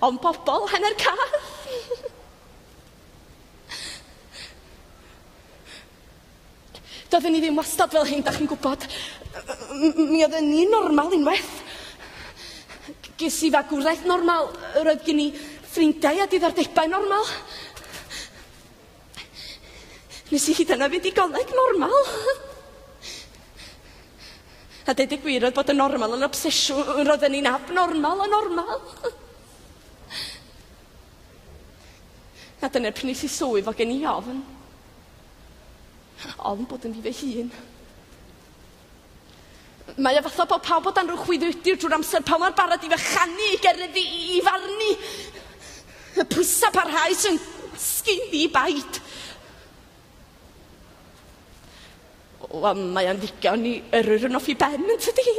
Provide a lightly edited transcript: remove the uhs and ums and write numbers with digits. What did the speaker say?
Ond pobol hanner cath. Doedden ni ddim wastad fel hyn, da chi'n gwybod. Mi oedden ni'n normal unwaith. Ges i fagwraeth normal, roedd gen i ffrindiau a diddordebau normal. Nes i hyd yna fynd i goleg normal. A deud y gwir, oedd bod yn normal yn obsesiwn, roedden ni'n abnormal yn normal. A dyna pryd nes i sylwi fod gen i ofn. Ofn bod yn fi fy hun. Mae o fatha bod pawb o dan rhyw chwyddwydyr drwy'r amser, pawb mor barod i fychanu, i geryddu, i farnu. Y pwysau parhaus yn gwasgu'n ddi-baid. Wel, mae o'n ddigon i yrru rhywun off i ben, yn tydi?